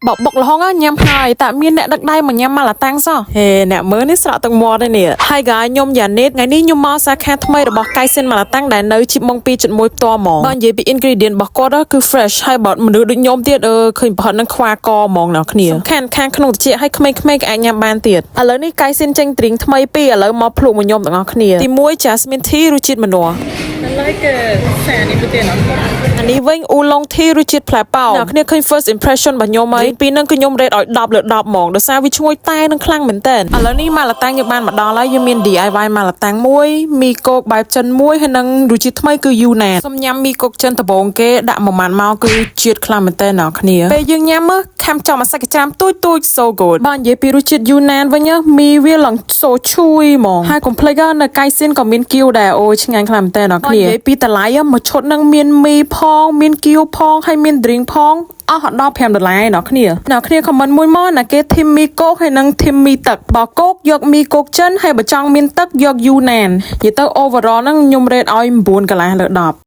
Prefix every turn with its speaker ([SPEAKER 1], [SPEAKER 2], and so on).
[SPEAKER 1] បបុកល្ហុងញ៉ាំហើយតែមានអ្នកដឹកដៃមកញ៉ាំម៉ាឡាតាំងសោះហេអ្នកមើលនេះស្រក់ទឹកមាត់ឯនេះ Hi guys ខ្ញុំយ៉ានីតថ្ងៃនេះខ្ញុំមកសាខាថ្មីរបស់កៃសិនម៉ាឡាតាំងដែលនៅជីបម៉ុង2.1ផ្ទាល់ហ្មងបើនិយាយពី ingredient របស់គាត់គឺ fresh ហើយបើមនុស្សដូចខ្ញុំទៀតអឺឃើញប្រហិតនឹងខ្វាកហ្មងអ្នកគ្នាសំខាន់ខាងក្នុងត្រចៀកឲ្យក្មេងៗក៏អាចញ៉ាំបានទៀតឥឡូវនេះកៃសិនចេញ drink ថ្មីពីរឥឡូវមកភ្លក់មកខ្ញុំទាំងអស់គ្នាទី1 Jasmine tea រសជាតិម្នាស់
[SPEAKER 2] I like សានេះទៅទៀតអត់
[SPEAKER 1] អានេះវិញ oolong tea រសជាតិផ្លែប៉ោមអ្នកគ្នាឃើញ first impression របស់ខ្ញុំហើយពីហ្នឹងគឺខ្ញុំ rate ឲ្យ10លើ10ហ្មងដោយសារវាឈ្ងុយតែនឹងខ្លាំងមែនតើឥឡូវនេះម៉ាឡាតាំងយើងបានមកដល់ហើយយើងមាន DIY ម៉ាឡាតាំងមួយមីកូកបែបចិនមួយហើយនឹងរសជាតិថ្មីគឺយូណានសុំញ៉ាំមីកូកចិនដំបូងគេដាក់មួយម៉ាត់មកគឺជាតិខ្លាំងមែនតើអ្នកគ្នាពេលយើងញ៉ាំខាំចំអាសាច់កញ្ច្រាមទូចទូច so good បើនិយាយពីរសជាតិយូណានវិញមីវាឡើង so chewy ហ្មងហើយកុំភ្លេចនៅកៃស៊ីនក៏មានគៀវដែរអូយឆ្ងាញ់ខ្លាំងមែនតើអ្នកគ្នានិយាយពីតម្លៃមួយឈុតនឹងមានមីផងមានគៀវផងហើយមាន drink ផងអស់ដល់5ដុល្លារអ្នកគ្នាអ្នកគ្នា comment មួយមកណាគេ team មីកូកហើយនិង team មីទឹកបើកូកយកមីកូកចិនហើយបើចង់មានទឹកយកយូណាននិយាយទៅ overall ហ្នឹងខ្ញុំ rate ឲ្យ9កន្លះលើ10។